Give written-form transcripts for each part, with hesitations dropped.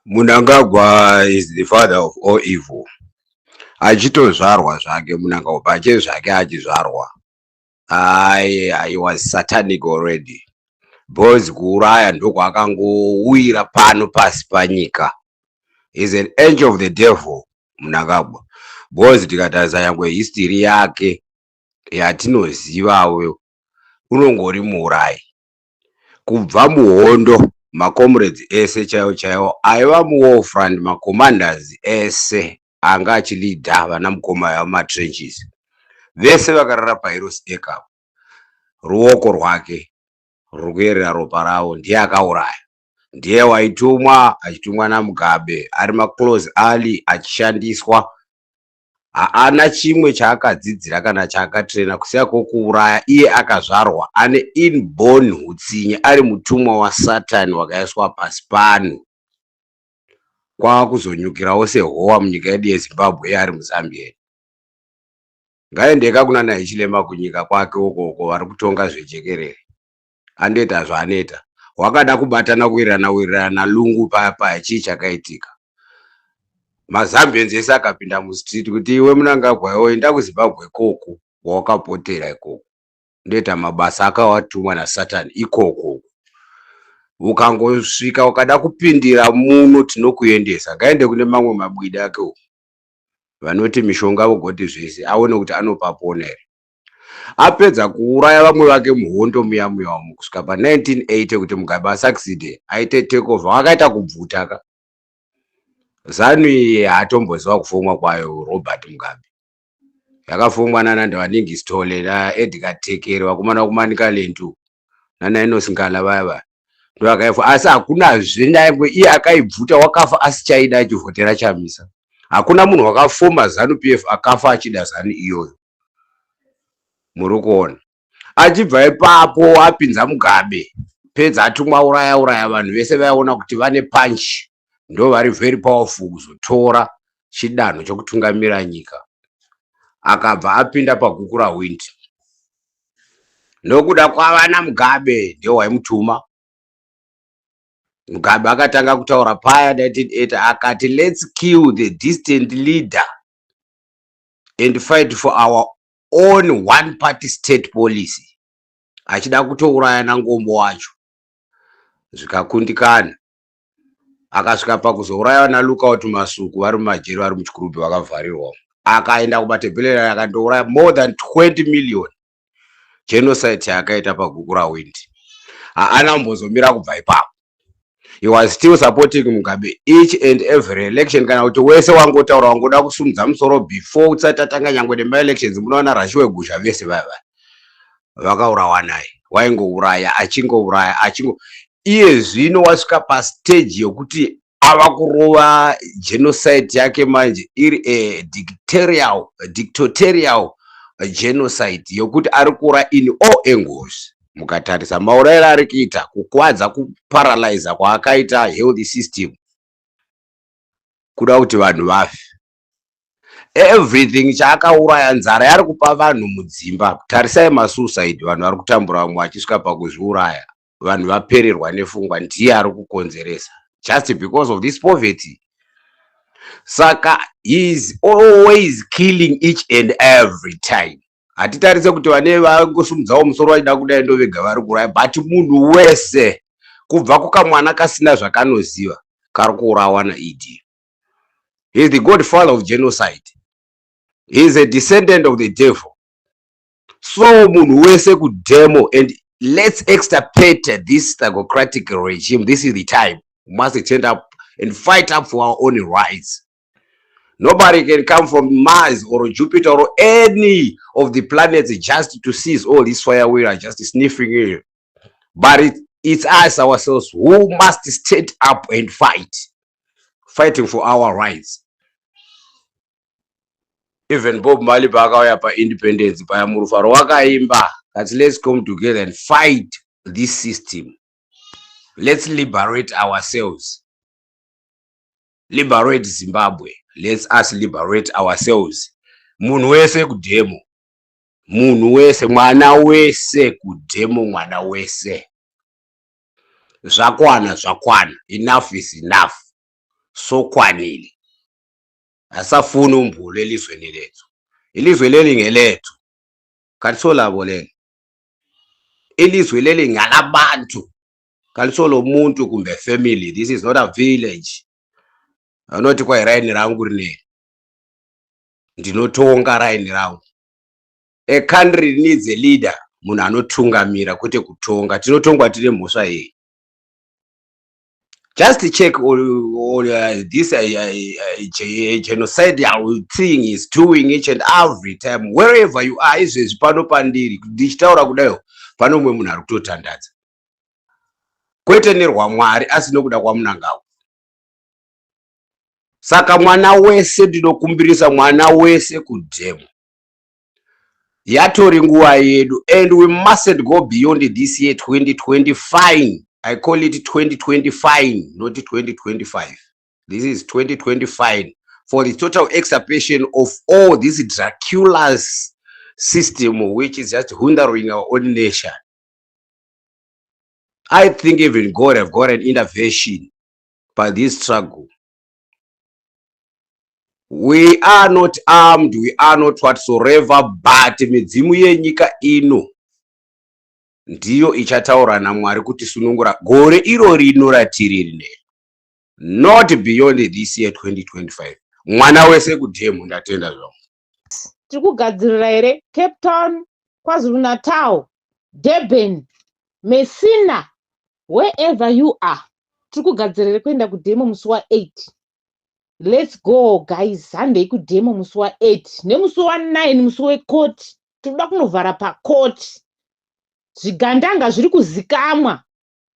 Mnangagwa is the father of all evil. Achitozvarwa zvake Mnangagwa pache zvake achizvarwa. I was satanic already. Because kuuraya ndokwakangowira pano pasi panyika. Is an angel of the devil, Mnangagwa. Because tikatarisa nyangwe history yake yatinozivawo, unongori muurayi. Kubva muhondo, macomrades ese chaiwo chaiwo aiva muwar front, macommanders ese anga achileada vana mukoma vamumatrenches, vese vakarara paHeroes Acre, ruoko rwake ruri kuyerera ropa ravo. Ndiye akauraya, ndiye waitumwa, achitumwa naMugabe, ari maclose ally, achishandiswa. Haana chimwe chaakadzidzira kana chaakatraina kusiya kwokuuraya. Iye akazvarwa ane inborn utsinye, ari mutumwa waSatani wakaiswa pasi pano, kwava sehowa munyika yedu yeZimbabwe. Iye ari muZambia. Ngaendeka kuna naHichilema kunyika kwake ukoko vari kutonga zvejekerere, andoita zvaanoita. Wakada kubatana, kuwirirana wirirana naLungu paya paya, chii chakaitika? MaZambians ese akapinda mustreet kuti, "Iwe Mnangagwa, iwe enda kuZimbabwe ikoko wawakapotera ikoko, ndoita mabasa akawatumwa naSatani ikoko. Ukangosvika ukada kupindira muno, tinokuendesa." Ngaende kune mamwe mabwidi ake uko vanoti mishonga, vogoti zvese, aone kuti anopapona here. Apedza kuuraya vamwe vake muhondo muya muya umu kusvika pa1980 kuti Mugabe asucceede, aite takeover, wakaita kubvuta ka. ZANU iyi haatomboziva kufomwa kwayo. Robert Mugabe yakafomwa nana Ndabaningi Sithole naEdgar Tekere, vakomana vekuManicaland, nana Enos Ngala vaya vaya, ndoakaifo. Asi hakunazve nyangwe iye akaibvuta wakafa asichaida, achivhotera Chamisa. Hakuna munhu wakafoma ZANU PF akafa achida ZANU iyoyo. Muri kuona, achibva ipapo apinza Mugabe, pedza atumwa uraya uraya vanhu vese vaiona kuti vane punch, ndo vari very powerful kuzotora chidanho chokutungamira nyika. Akabva apinda paGukurahundi nokuda kwavana Mugabe, ndio waimutuma. Mugabe akatanga kutaura paya 1980, akati, "Let's kill the distant leader and fight for our own one party state policy," achida kutouraya nangombo wacho, zvikakundikana. Akasvika pakuzourayiwa naLookout Masuku vari mumajeri, vari muChikurubi, vakavharirwa. Akaenda kuMatebheleland, akandouraya more than 20 million. Genocide yaakaita paGukurahundi haana kumbozomira kubva ipapo. He was still supporting Mugabe each and every election. Kana kuti wese wangotaura, wangoda kusumudza musoro before usati tatanga nyangwe nemaelections, munoona Rashiwe Gusha, vese vaya vaya vakaurawa naye. Waingouraya, achingouraya, achingo. Iye zvino wasvika pastage yokuti ava kurova genocide yake manje iri a dictatorial genocide yokuti ari kuura in all angles. Mukatarisa maurayiro ari kuita, kukwadza, kuparalyza kwaakaita health system, kuda kuti vanhu vafe, everything chaakauraya, nzara yari kupa vanhu mudzimba. Tarisai masuicide, vanhu vari kutambura, vamwe vachisvika pakuzviuraya, vanhu vapererwa nefungwa. Ndiye ari kukonzeresa just because of this poverty. Saka he is always killing each and every time. Hatitarise kuti vane vangosumudzawo musoro vachida kudai ndo vega vari kuuraya, but munhu wese kubva kukamwana kasina zvakanoziva kari kuurawa naED. He is the godfather of genocide. He is a descendant of the devil. So munhu wese kudemo and let's extirpate this thugocratic regime. This is the time we must stand up and fight up for our own rights. Nobody can come from Mars or Jupiter or any of the planets just to seize all this fire we are just sniffing here. But it's us ourselves who must stand up and fight, fighting for our rights. Even Bob Marley paakauya paindependence paya murufaro, wakaimba kati, "Let's come together and fight this system. Let's liberate ourselves, liberate Zimbabwe. Let's us liberate ourselves." Munhu wese kudemo, munhu wese, mwana wese kudemo, mwana wese. Zvakwana, zvakwana. Enough is enough. Sokwanele, asafuni umbulo elizweni lethu. Ilizwe leli ngelethu, kalisolabo leli. Ilizwe leli ngalabantu, kalisolomuntu kumbe family. This is not a village. Anoti kwai raini rangu rineri, ndinotonga raini rangu. A country needs a leader, munhu anotungamira, kwete kutonga. Tinotongwa tine mhosva yei? Just check all this genocidal thing is doing each and every time, wherever you are. Izvezvi pano pandiri ndichitaura kudaiwo, pano mumwe munhu ari kutotandadza, kwete nerwaMwari, asi nokuda kwaMnangagwa. Saka mwana wese, ndinokumbirisa mwana wese kudemo. Yatori nguva yedu and we mustn't go beyond this year 2025. I call it 2025, not 2025. This is 2025 for the total extirpation of all this Dracula's system, which is just hindering our own nation. I think even God have got an intervention by this struggle. We are not armed, we are not whatsoever, but midzimu yenyika ino ndiyo ichataura naMwari kuti sunungura gore iro rino ratiri rineri, not beyond this year 2025. Mwana wese kudemo. Ndatenda zvangu. Tiri kugadzirira here? Cape Town, KwaZulu Natal, Durban, Messina, wherever you are, tiri kugadzirira here kuenda kudemo musi wa8? Let's go, guys. Handei kudemo musi wa8 nemusi wa9, musi wekoti. Tinoda kunovhara pakoti. Zvigandanga zviri kuzikamwa,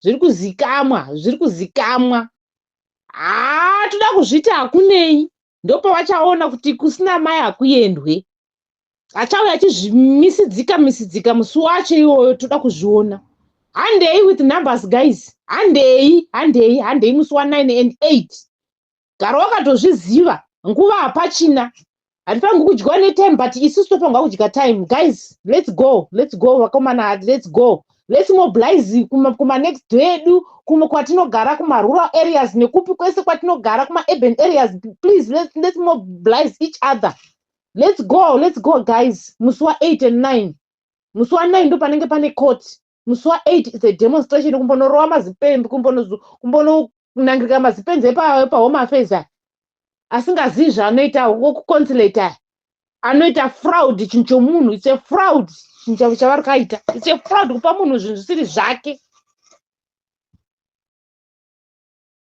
zviri kuzikamwa, zviri kuzikamwa. Haa, toda kuzviti hakunei. Ndopavachaona kuti kusina mai hakuendwe. Achauya achizvimisidzika misidzika musi wacho iwoyo. Toda kuzviona. Handei with numbers, guys. Handei, handei, handei musi wa9 and 8. Gara wakatozviziva, nguva hapachina. Hatifangi kudyiwa netime, but isusu tofanirwa kudya time. Guys, let's go, let's go, vakomana, let's go. Let's mobilize kumanext door edu, kwatinogara, kumarural areas nekupi kwese kwatinogara, kumaurban areas. Please, let's mobilize each other. Let's go, let's go, guys. Musi wa8 and 9. Musi wa9 ndo panenge pane court. Musi wa8 is a demonstration, kumbonorova mazipembi, kumbononangirika mazipenzi epaHome Affairs aya asingazivi zvaanoita, wokuconsulate aya anoita fraud. Chinhu chomunhu, it's a fraud. Chinhu chavari kaita, it's a fraud, kupa munhu zvinhu zvisiri zvake.